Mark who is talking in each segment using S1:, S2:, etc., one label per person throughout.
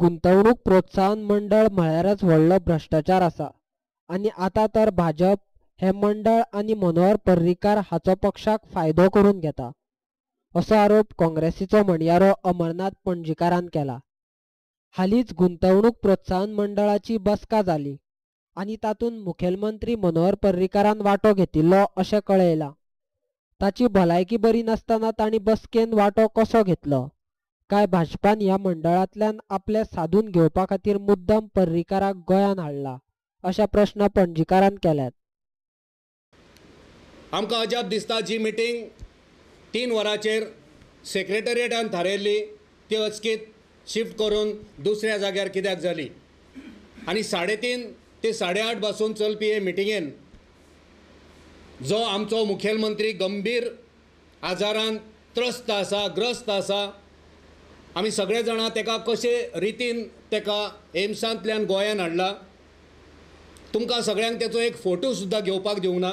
S1: गुंतवणूक प्रोत्साहन मंडळ म्हळ्यारच व्हडलो भ्रश्टाचार आसा आनी आतां तर भाजप हे मंडळ आनी मनोहर पर्रीकार हाचो पक्षाक फायदो करून घेता असो आरोप काँग्रेसीचो म्हणयारो अमरनाथ पणजीकारान केला. हालींच गुंतवणूक प्रोत्साहन मंडळाची बसका जाली आनी तातूंत मुखेलमंत्री मनोहर पर्रीकारान वांटो घेतिल्लो अशें कळयलां. ताची भलायकी बरी नासतना तांणी बसकेन वांटो कसो घेतलो? काय भाजपान ह्या मंडळांतल्यान आपलें सादून घेवपा खातीर मुद्दम पर्रीकाराक गोंयांत हाडला अशे प्रस्न पणजीकारान केल्यात.
S2: आमकां अजाप दिसता जी मिटींग 3 वरांचेर सेक्रेटरिएटान थारायल्ली ती अचकीत शिफ्ट करून दुसऱ्या जाग्यार कित्याक जाली आनी 3:30 ते 8:30 पासून चलपी हे मिटिंगेन जो आमचो मुखेलमंत्री गंभीर आजारान त्रस्त आसा, ग्रस्त आसा, आमी सगळे जाणां ताका कशे रितीन ताका एम्सांतल्यान गोंयान हाडला, तुमकां सगळ्यांक तेचो एक फोटो सुद्दां घेवपाक दिवंक ना,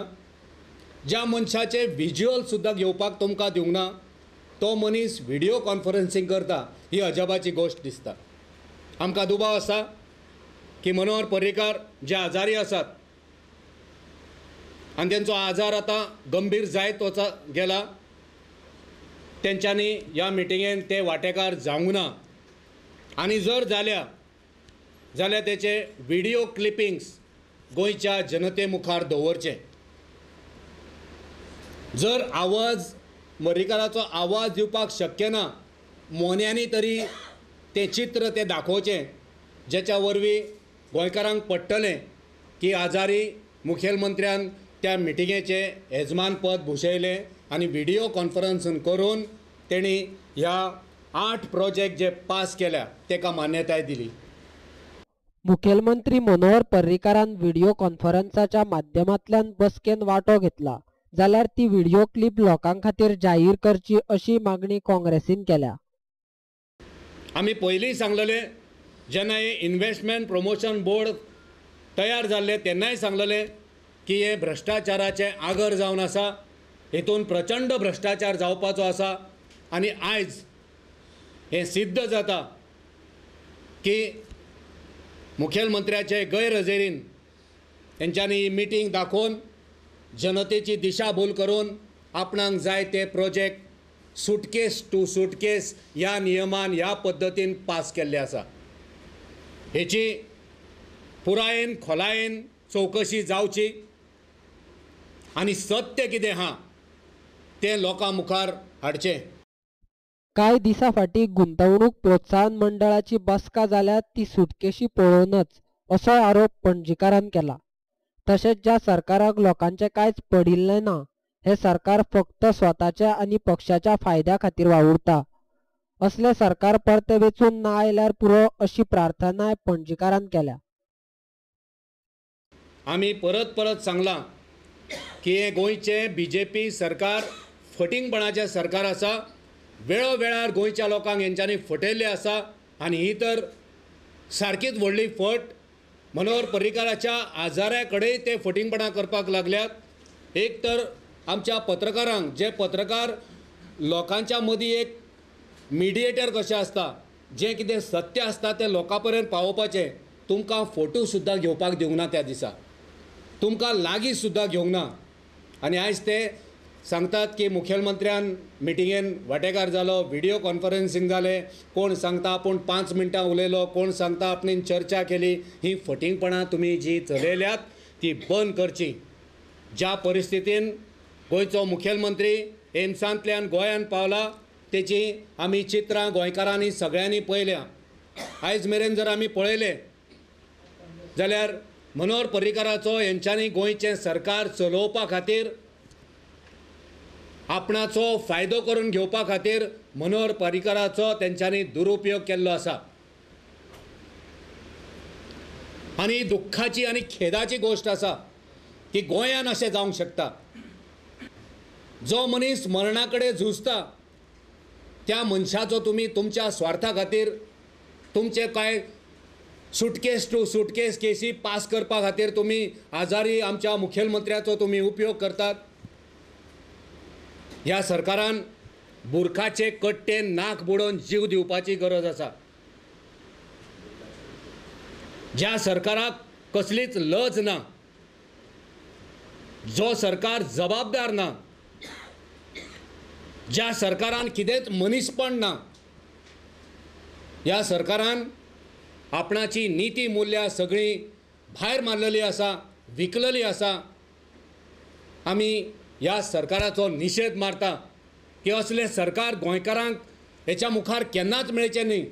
S2: ज्या मनशाचे विज्युअल सुद्दां घेवपाक तुमकां दिवंक ना, तो मनीस व्हिडियो कॉन्फरन्सिंग करता ही अजापाची गोश्ट दिसता. आमकां दुबाव आसा की मनोहर पर्रीकार जे आजारी आसात आनी तेंचो आजार आतां गंभीर जायत वचा गेला, तेंच्यांनी ह्या मिटिंगेन ते वांटेकार जावंक ना आनी जर जाल्या जाल्यार तेचे व्हिडियो क्लिपिंग्स गोंयच्या जनते मुखार दवरचे. जर आवाज पर्रीकाराचो आवाज दिवपाक शक्य ना, मोन्यांनी तरी तें चित्र तें दाखोवचें जेच्या वरवीं गोंयकारांक पडटलें की आजारी मुखेलमंत्र्यान त्या मिटिंगेचें येजमानपद भुशयलें आनी व्हिडियो कॉन्फरन्स करून तेणी ह्या 8 प्रोजेक्ट जे पास केल्या ताका मान्यताय दिली.
S1: मुखेलमंत्री मनोहर पर्रीकारान व्हिडियो कॉन्फरन्साच्या माध्यमांतल्यान बसकेन वांटो घेतला जाल्यार ती व्हिडियो क्लिप लोकां खातीर जाहीर करची अशी मागणी काँग्रेसीन केल्या.
S2: आमी पयलीं सांगलेले जेन्ना हे इन्व्हेस्टमेंट प्रमोशन बोर्ड तयार जाल्ले तेन्नाय सांगलेले की हे भ्रश्टाचाराचें आगर जावन आसा, हेतून प्रचंड भ्रश्टाचार जावपाचो आसा आनी आयज हें सिद्ध जाता की मुखेलमंत्र्याचे गैरहजेरीन तेंच्यांनी ही मिटींग दाखोवन जनतेची दिशाभूल करून आपणाक जाय ते प्रोजेक्ट सुटकेस टू सुटकेस ह्या नियमान ह्या पद्दतीन पास केल्ले आसा. हेची पुरायेन खोलायेन चवकशी जावची आनी सत्य कितें आहा तें लोकां मुखार हाडचें.
S1: कांय दिसां फाटीं गुंतवणूक प्रोत्साहन मंडळाची बसका जाल्या ती सुटकेशी पळोवनच असोय आरोप पणजीकारान केला. तशेंच ज्या सरकाराक लोकांचें कांयच पडिल्लें ना हें सरकार फक्त स्वताच्या आनी पक्षाच्या फायद्या खातीर वावुरता, असलें सरकार परतें वेंचून ना आयल्यार पुरो अशी प्रार्थनाय पणजीकारान केल्या.
S2: आमी परत परत सांगलां की हें गोंयचें बीजेपी सरकार फटींगपणाचें सरकार आसा, वेळोवेळार गोंयच्या लोकांक हेंच्यांनी फटयल्लें आसा आनी ही तर सारकीच व्हडली फट. मनोहर पर्रीकाराच्या आजारा कडेन ते फटींगपणां करपाक लागल्यात. एक तर आमच्या पत्रकारांक, जे पत्रकार लोकांच्या मदीं एक मिडिएटर कशें आसता, जें कितें सत्य आसता तें लोकां पर्यंत पावोवपाचें, तुमकां फोटो सुद्दां घेवपाक दिवंक ना त्या दिसा, तुमकां लागीं सुद्दां घेवंक ना आनी आयज ते सांगतात की मुखेलमंत्र्यान मिटिंगेन वांटेकार जालो, व्हिडियो कॉन्फरन्सिंग जालें, कोण सांगता आपूण 5 मिनटां उलयलो, कोण सांगता आपणेन चर्चा केली. ही फटींगपणां तुमी जी चलयल्यात ती बंद करची. ज्या परिस्थितीन गोंयचो मुखेलमंत्री एम्सांतल्यान गोंयांत पावला तेची आमी चित्रां गोंयकारांनी सगळ्यांनी पळयल्या. आयज मेरेन जर आमी पळयलें जाल्यार मनोहर पर्रीकाराचो हेंच्यांनी गोंयचें सरकार चलोवपा खातीर आपणाचो फायदो करून घेवपा खातीर मनोहर पर्रीकाराचो तेंच्यांनी दुरुपयोग केल्लो आसा आनी दुख्खाची आनी खेदाची गोश्ट आसा की गोंयान अशें जावंक शकता. जो मनीस मरणा कडेन झुजता त्या मनशाचो तुमी तुमच्या स्वार्था खातीर तुमचे कांय सुटकेस टू सुटकेस केसी पास करपा खातीर तुमी आजारी आमच्या मुखेलमंत्र्याचो तुमी उपयोग करतात. ह्या सरकारान बुरखाचे कट्टे नाक बुडोवन जीव दिवपाची गरज आसा. ज्या सरकाराक कसलीच लज ना, जो सरकार जबाबदार ना, ज्या सरकारान कितेंच मनीसपण ना, ह्या सरकारान आपणाची निती मुल्यां सगळीं भायर मारलेली आसा, विकलेली आसा। आमी ह्या सरकाराचो निशेध मारता की असलें सरकार गोंयकारांक हेच्या मुखार केन्नाच मेळचें न्ही।